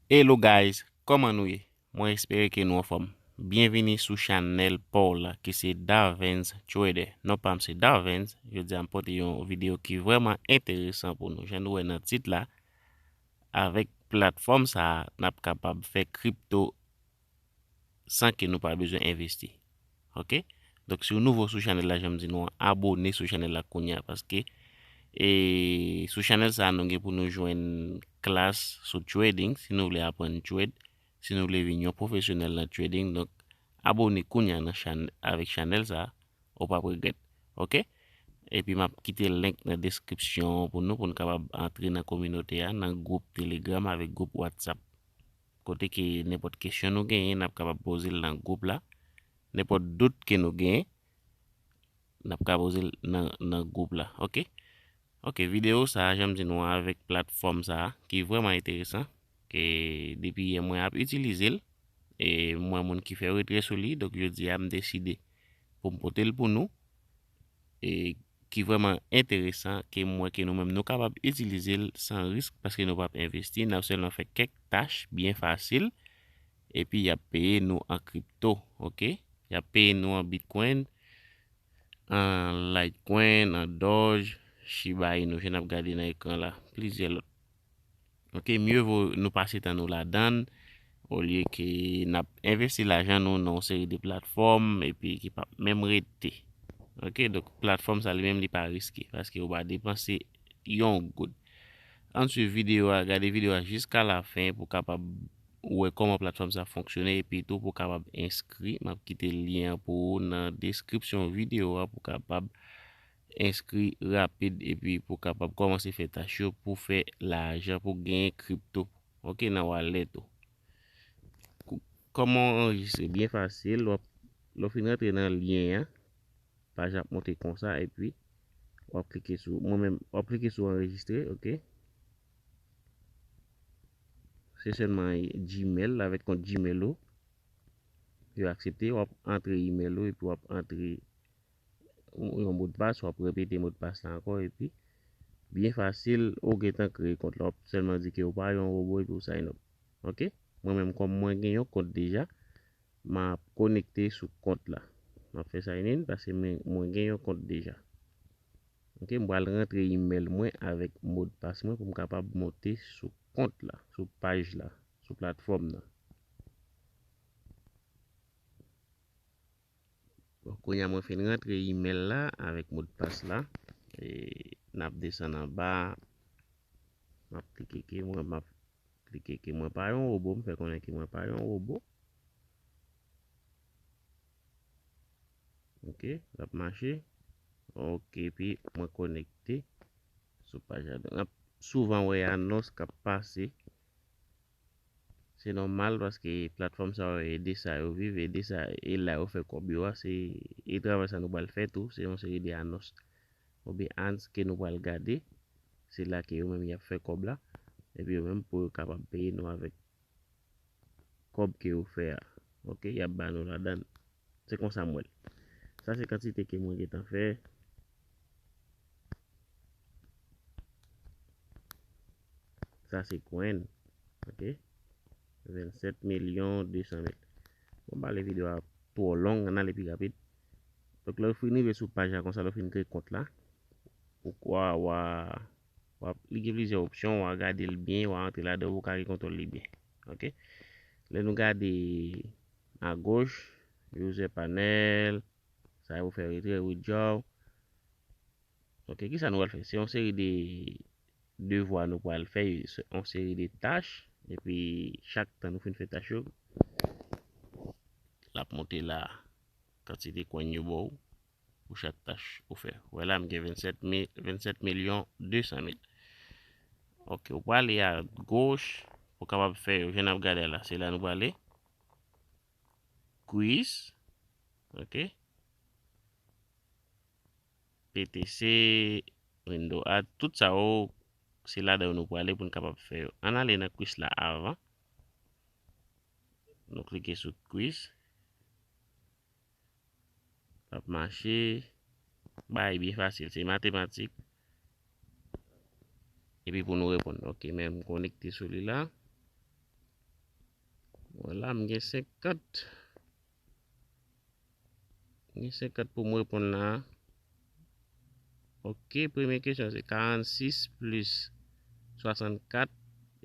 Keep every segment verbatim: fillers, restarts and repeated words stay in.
Hello guys, kòman nou ye? Mwen espere ke nou anfòm. Byenvini sou chanèl pa w la ki se Darvens Trader. Non pa m se Darvens, jodi a m pote yon videyo ki vrèman enteresan pou nou. Jan nou wè nan tit la, avèk platfòm sa a, n ap kapab fè kripto san ke nou pa bezwen envesti. Ok? Donk, si w nouvo sou chanèl la, jan m di nou an, abone sou chanèl la kounye a, paske e, sou chanèl sa a, nou gen pou nou jwenn klas sou trading, si nou vle aprann trade, si nou vle vin yon pwofesyonèl nan trading. Donk, abone kounye a nan chan, avèk chanèl sa a, ou p ap regrèt. Ok? Epi, m ap kite link nan deskripsyon an pou nou, pou nou kapab antre nan kominote a, nan gwoup Telegram avèk gwoup WhatsApp. Kote ke nenpòt kesyon nou genyen, n ap kapab poze l nan gwoup la. Nenpòt dout ke nou genyen, n ap ka poze l nan, nan gwoup la. Ok? Ok, videyo sa a, jan m di nou an, avèk platfòm sa a, ki vrèman enteresan, ke depi yè mwen ap itilize l, e mwen moun ki fè retrè sou li, donk jodi a m deside pou m pote l pou nou, e ki vrèman enteresan, ke m wè ke nou menm nou kapab itilize l san risk, paske nou p ap envesti, n ap sèlman fè kèk tach byen fasil, epi y ap peye nou an kripto, ok? Y ap peye nou an Bitcoin, an Litecoin, an Doge, Shiba Inu, jan n ap gade nan ekran la, plizyè lòt. Ok, mye vo nou pase tan nou ladan l, olye ke n ap envesti lajan nou nan yon seri de platfòm, epi ki p ap menm rete. Ok, donk platfòm sa li menm li pa riske, paske ou pa depanse yon goud. Ann swiv videyo a, gade videyo a jiska lafen pou kapab wè kòman platfòm sa fonksyone, epi tou pou kapab enskri. M ap kite lyen an pou ou nan deskripsyon videyo a pou kapab enskri rapid, epi pou kapab kòmanse fè tach yo pou fè lajan, pou genyen kripto. Ok, nan wallet ou. Kou-, kòman w anrejistre? Byen fasil, w ap, lè w fin rantre nan lyen an, paj la ap monte konsa, epi w ap klike sou, mwen menm, w ap klike sou anrejistre, ok? Se sèlman Gmail, avèk kont Gmail ou, yo aksepte, w ap antre email ou, epi w ap antre yon modpas, w ap repete modpas la ankò, epi byen fasil, ou gentan kreye kont la. W ap sèlman di ke ou pa yon wobo, epi ou sign up. Ok? Mwen menm, kòm mwen gen yon kont deja, m ap konekte sou kont la. M ap fè sign in, paske mwen, mwen gen yon kont deja. Ok, m pral rantre email mwen avèk modpas mwen pou m kapab monte sou kont la, sou paj la, sou platfòm nan. Bon, kounye a mwen fin rantre email la avèk modpas la. E n ap desann anba. M ap klike ke mwen, m ap klike ke mwen pa yon wobo, m fè konnen ke mwen pa yon wobo. Ok, l ap mache. Ok, epi mwen konekte sou paj la. Donk, n ap souvan wè anons k ap pase. Se nòmal paske platfòm sa yo e de sa yo viv, e de sa, e la yo fè kòb yo a, se, e travay sa nou pral fè tou, se yon seri de anons oubyen ads ke nou pral gade. Se la ke yo menm y ap fè kòb la. Epi yo menm pou yo kapab peye nou avèk kòb ke yo fè a. Ok, y ap ba nou ladan. Se konsa m wè l. Sa se kantite ke mwen gentan fè. Sa se coin. Ok. Vennsèt milyon de san mil. Bon, m pa vle videyo a twò long, ann ale pi rapid. Donk, lè w fin rive sou paj la konsa, lè w fin kreye kont la, ou kwa, w a, w a, li gen plizyè opsyon, w a gade l byen, w a antre ladan pou w ka gen kontwòl li byen. Ok. Lè nou gade agoch, user panel, sa yo fè retrè, withdraw. Ok, kisa nou pral fè? Se yon seri de devwa nou pral fè, se yon seri de tach, epi chak tan nou fin fè tach yo, l ap monte la, kantite coin yo ba w pou chak tach ou fè. Wè la, m gen vennsèt mil, vennsèt milyon de san mil. Ok, ou prale a goch, ou kapab fè yo, jan n ap gade la, se la nou prale. Quiz, ok. P T C, Window Ad, tout sa yo, se ladan yo nou prale pou n kapab fè yo. Ann ale nan quiz la avan. Nou klike sou quiz. L ap mache. Bagay byen fasil, se matematik. Epi pou nou reponn. Ok, men m konekte sou li la. Vwala, m gen senkant. M gen senkant pou m reponn la. Ok, premye kesyon se karannsis plis swasannkat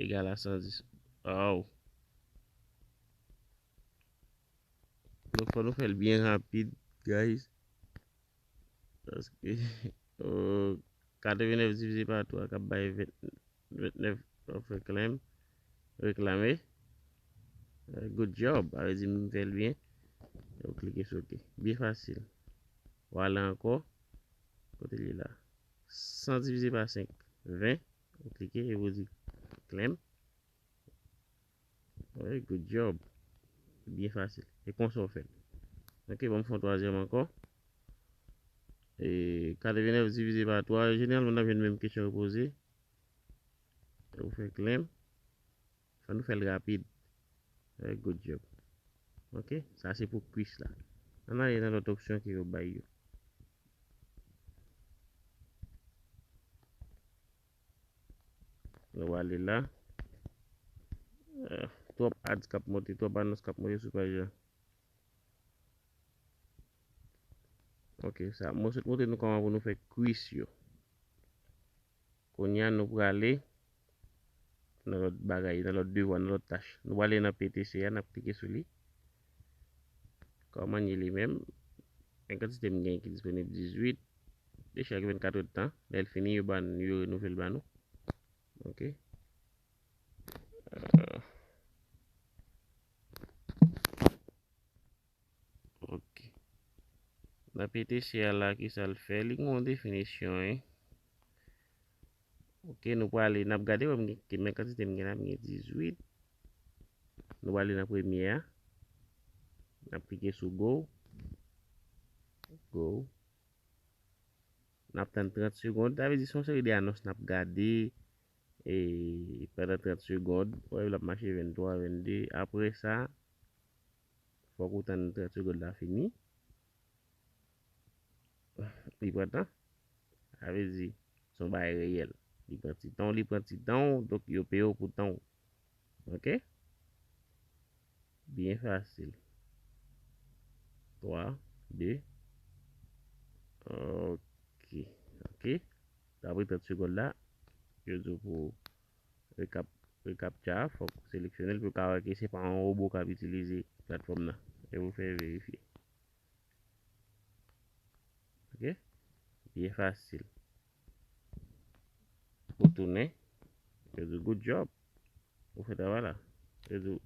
egal a san dis. Oh. Donk, fò nou fè l byen rapid, guys. Paske, euh, katrevenèf divize pa twa k ap bay ven, vennèf, w ap fè klèm, reklame. Euh, good job. Sa vle di m fè l byen. Ou klike sou ok. Byen fasil. W ale ankò. Kote l ye la? San divize pa senk, ven. Ou klike e ou di klèm. Wi, good job. Byen fasil. E konsa w fè l. Ok, ban m fè yon twazyèm ankò. E katrevenèf divize pa twa, jeneralman, n ap jwenn menm kesyon yo poze. E ou fè klèm. Fò nou fè l rapid. Wi, good job. Ok, sa se pou quiz la. Ann ale nan lòt opsyon ke yo bay yo. Nou ale la. Ah, twòp ads k ap monte, twòp anons k ap monte sou paj la. Ok, sa, mwen sot montre nou kòman pou nou fè quiz yo. Kounye a, nou prale nan lòt bagay, nan lòt devwa, nan lòt tach. Nou prale nan P T C a, n ap klike sou li. Kòman li ye li menm? Men kantite m gen ki disponib, dizuit. Deja gen vennkat èdtan. Lè l fini, yo ba n, yo renouvle l ba nou. Ok. Euh, ok. Nan P T C a la, kisa l fè? Li gen yon definisyon, wi. Ok, nou prale, n ap gade, wè, m gen, men kantite m gen la, m gen dizuit. Nou prale nan premye a. N ap klike sou go. Go. N ap tann trant segonn. Sa vle di se yon seri de anons n ap gade, e, pandan trant segonn. Wè, l ap mache venntwa, vennde. Apre sa, fòk ou tann trant segonn la fini. Li pran tan. Sa vle di, se yon bagay reyèl. Li pran ti tan w, li pran ti tan w, donk yo peye w pou tan w. Ok? Byen fasil. Twa, de. Ok. Ok. Apre trant segonn la, yo di w pou rekap, rekaptcha a, fòk ou seleksyone l pou w ka wè ke se pa yon wobo k ap itilize platfòm nan. E ou fè verifye. Ok? Byen fasil. Ou tounen. Yo di w, good job. Ou fè travay la. Yo di w,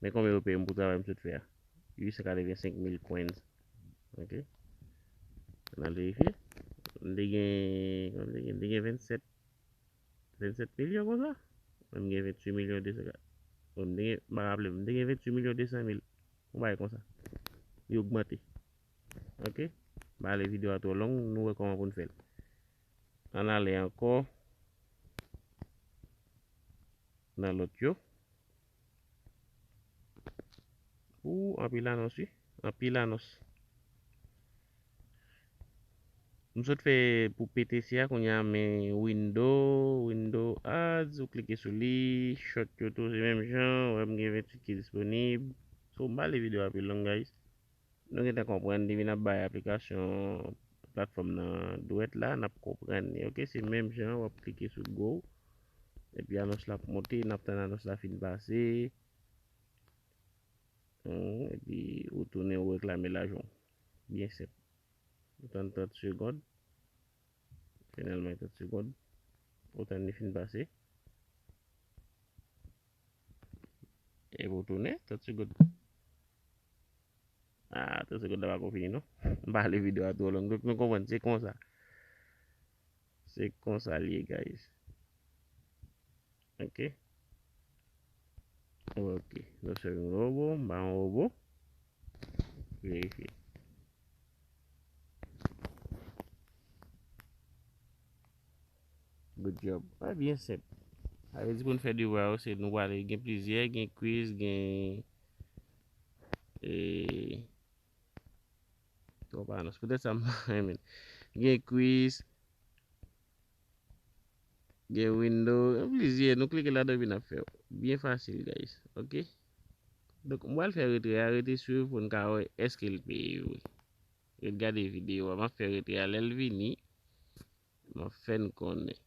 men konbyen yo peye m pou travay m sot fè a? Uit san katrevensenk mil coins. Ok? Ann al verifye. M te gen, konbyen m te gen? M te gen vennsèt, vennsèt milyon konsa. Mwen m gen ventuit milyon de san. Bon, m te gen, m pa raple m, m te gen ventuit milyon de san mil. Yon bagay konsa. Li ogmante. Ok? M pa vle videyo a twò long, nou wè kòman pou n fè l. Ann ale ankò nan lòt yo. Ou, anpil anons, wi. Anpil anons. M sot fè pou P T C a, kounye a, men window, window ads, ou klike sou li, short yo tou, se menm jan, wè m gen ventuit ki disponib. So, m pa vle videyo a pi long, guys. Nou gentan konprann, depi n ap bay aplikasyon platfòm nan dwèt la, n ap konprann li. Ok, se menm jan, w ap klike sou go. Epi anons la ap monte, n ap tann anons la fin pase. Hmm, epi ou tounen ou reklame lajan w. Byen senp. Ou tann trant segonn. Finalman, trant segonn. Ou tann li fin pase. Epi ou tounen, trant segonn. Ah, trant segonn la pa ko fini, non. M pa vle videyo a twò long. Donk, nou konprann, se konsa. Se konsa l ye, guys. Ok. Ok. Nou se yon wobo, m pa yon wobo. Verifye. Good job. Wè, byen senp. Sa vle di pou n fè devwa yo, se nou prale gen plizyè, gen quiz, gen, e, twòp anons. Poutèt sa m pa renmen. Gen quiz, gen window, gen plizyè. Nou klike ladan epi n ap fè yo. Byen fasil, guys. Ok? Donk, m pral fè retrè a, rete swiv pou n ka wè èske l peye vre. Ret gade videyo a, m ap fè retrè a, lè l vini, m ap fè n konnen.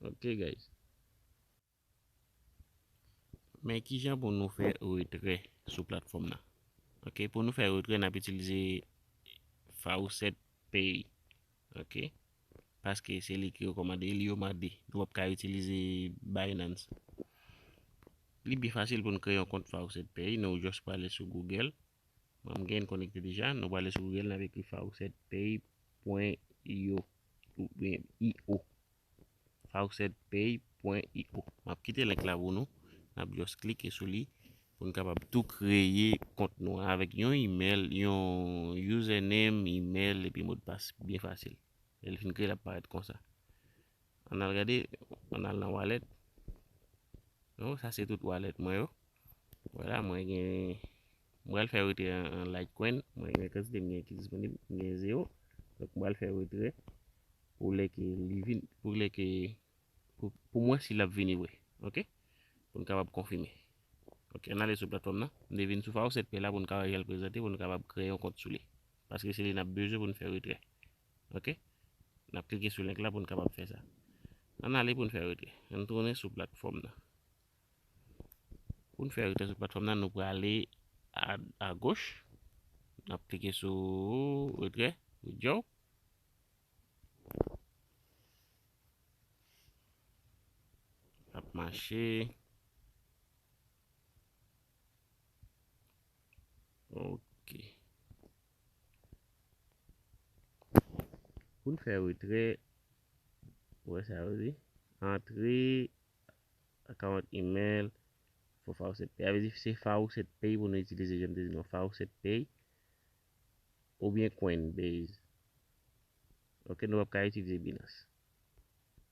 Ok, guys. Men kijan pou nou fè retrè sou platfòm nan? Ok, pou nou fè retrè, n ap itilize Faucet Pay. Ok? Paske se li ki rekòmande, li yo mande. Nou p ap ka itilize Binance. Li byen fasil pou n kreye yon kont Faucet Pay. Nou just prale sou Google. Mwen, m gen l konekte deja. Nou prale sou Google, n ap ekri faucetpay pwen io oubyen io. faucetpay pwen io. M ap kite link la pou nou. N ap just klike sou li pou n kapab tou kreye kont nou an avèk yon email, yon username, email epi modpas byen fasil. Lè l fin kreye, l ap parèt konsa. Ann al gade, ann al nan wallet. Non, sa se tout wallet mwen yo. Vwala, mwen gen, mwen al fè retrè an, an Litecoin. Mwen gen kantite m gen ki disponib, m gen zewo. Donk, mwen al fè retrè pou lè ke li vin, pou lè ke, pou, pou mwen si l ap vini vre. Ok? Pou n kapab konfime. Ok, ann ale sou platfòm nan. M te vin sou Faucet Pay la pou n ka wè jan l prezante, pou n kapab kreye yon kont sou li. Paske se li n ap bezwen pou n fè retrè. Ok? N ap klike sou link la pou n kapab fè sa. Ann ale pou n fè retrè. Ann tounen sou platfòm nan. Pou n fè retrè sou platfòm nan, nou prale a, agoch. N ap klike sou retrè, withdraw. L ap mache. Ok. Pou n fè retrè, ou wè sa yo di? Antre account email for Faucet Pay. Sa vle di se Faucet Pay pou nou itilize, jan m te di nou, Faucet Pay oubyen Coinbase. Ok, nou p ap ka itilize Binance.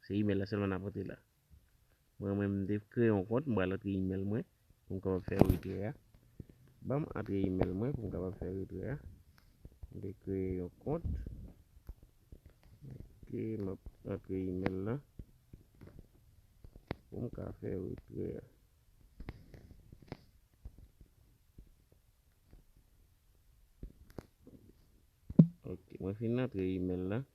Se email la sèlman n ap antre la. Mwen menm, m te kreye yon kont, m pral antre email mwen pou m kapab fè retrè a. Ban m antre email mwen pou m kapab fè retrè a. M te kreye yon kont. Ok, m ap antre email la pou m ka fè retrè a. Ok, mwen fin antre email la.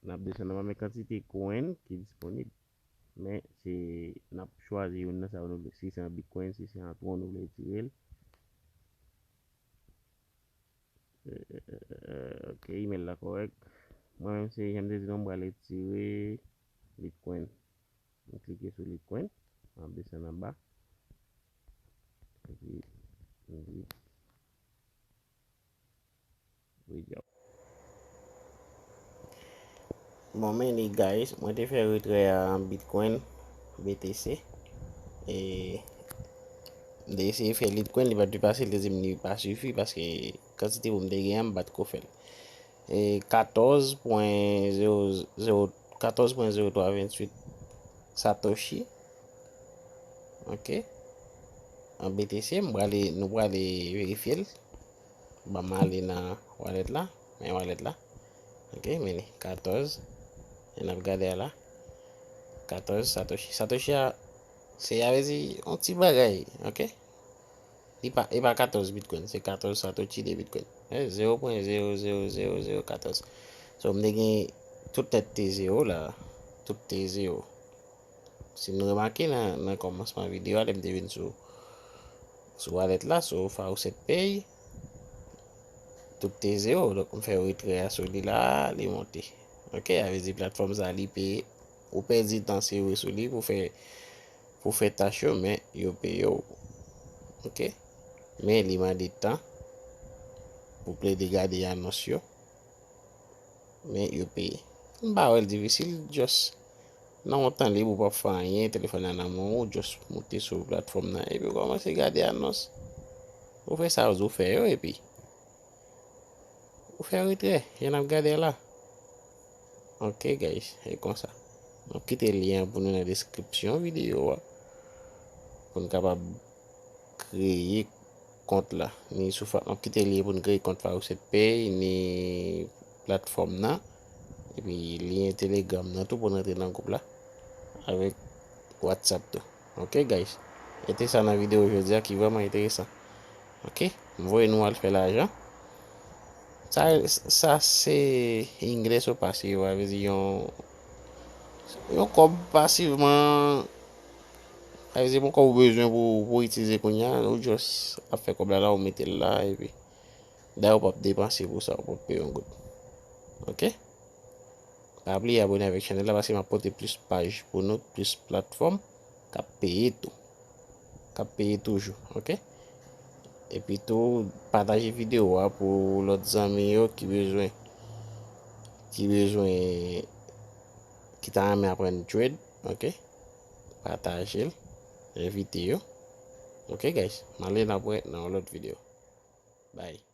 N ap desann anba, men kantite coin ki disponib. Men se, n ap chwazi youn nan sa yo nou vle. Si se an Bitcoin, si se an Tron nou vle retire l. Eh, eh, eh, eh, eh, ok, email la kòrèk. Mwen menm se, jan m te di nou, m pral retire Litecoin. M klike sou Litecoin. M ap desann anba. Epi, m di, withdraw. Bon, men li, guys, mwen te fè retrè a an Bitcoin, B T C. E, m te eseye fè Litecoin, li pa t vin pase, li te di m li pa sifi paske kantite pou m te gen an, m pa t ko fè l. E, katòz pwen zewo zewo, katòz pwen zewo twa venntuit Satoshi. Ok. An B T C, m prale, nou prale verifye l. Ban m ale nan wallet la. Men wallet la. Ok, men li, katòz. E n ap gade a la. Katòz Satoshi. Satoshi a, se, a vle di, yon ti bagay, ok? Li pa, e pa katòz Bitcoin, se katòz Satoshi de Bitcoin. Eh, zewo pwen zewo zewo zewo zewo katòz. So, m te gen tout nèt te zewo la. Tout te zewo. Si nou remake nan, nan kòmansman videyo a, lè m te vin sou, sou wallet la, sou Faucet Pay, tout te zewo. Donk, m fè retrè a sou li la, li monte. Ok, a vle di platfòm sa, li peye. Ou pèdi tan, se vre, sou li pou fè, pou fè tach yo, men yo peye w. Ok? Men li mande tan pou plede gade anons yo. Men yo peye. M pa wè l difisil, just nan yon tan lib ou p ap fè anyen, telefòn nan nan men w, just moute sou platfòm nan, epi w kòmanse gade anons. Ou fè sa ou fè yo, epi ou fè retrè, jan n ap gade a la. Ok, guys, e konsa. M ap kite lyen an pou nou nan deskripsyon videyo a, pou n kapab kreye kont la. Ni sou fa-, m ap kite lyen pou n kreye kont Faucet Pay, ni platfòm nan, epi lyen Telegram nan tou pou n rantre nan gwoup la, avèk WhatsApp tou. Ok, guys. Mete sa nan videyo jodi a ki vrèman enteresan. Ok? M voye nou al fè lajan. Sa, sa se ingles ou pase yo, a vle di yon, yon kòb pasivman, a vle di yon kòb ou bezwen pou, pou itilize kounye a, ou just ap fè kòb la la, ou mete l la, epi dayè ou p ap depanse pou sa, ou p ap peye yon goud. Ok? Pa bliye abone avèk chanèl la, paske m ap pote plis paj pou nou, plis platfòm k ap peye tou. K ap peye toujou, ok? Epi tou, pataje videyo a pou lòt zanmi yo ki bezwen, ki bezwen, ki ta renmen aprann trade, ok? Pataje l, envite yo. Ok, guys? M ale, n ap wè nan yon lòt videyo. Bye.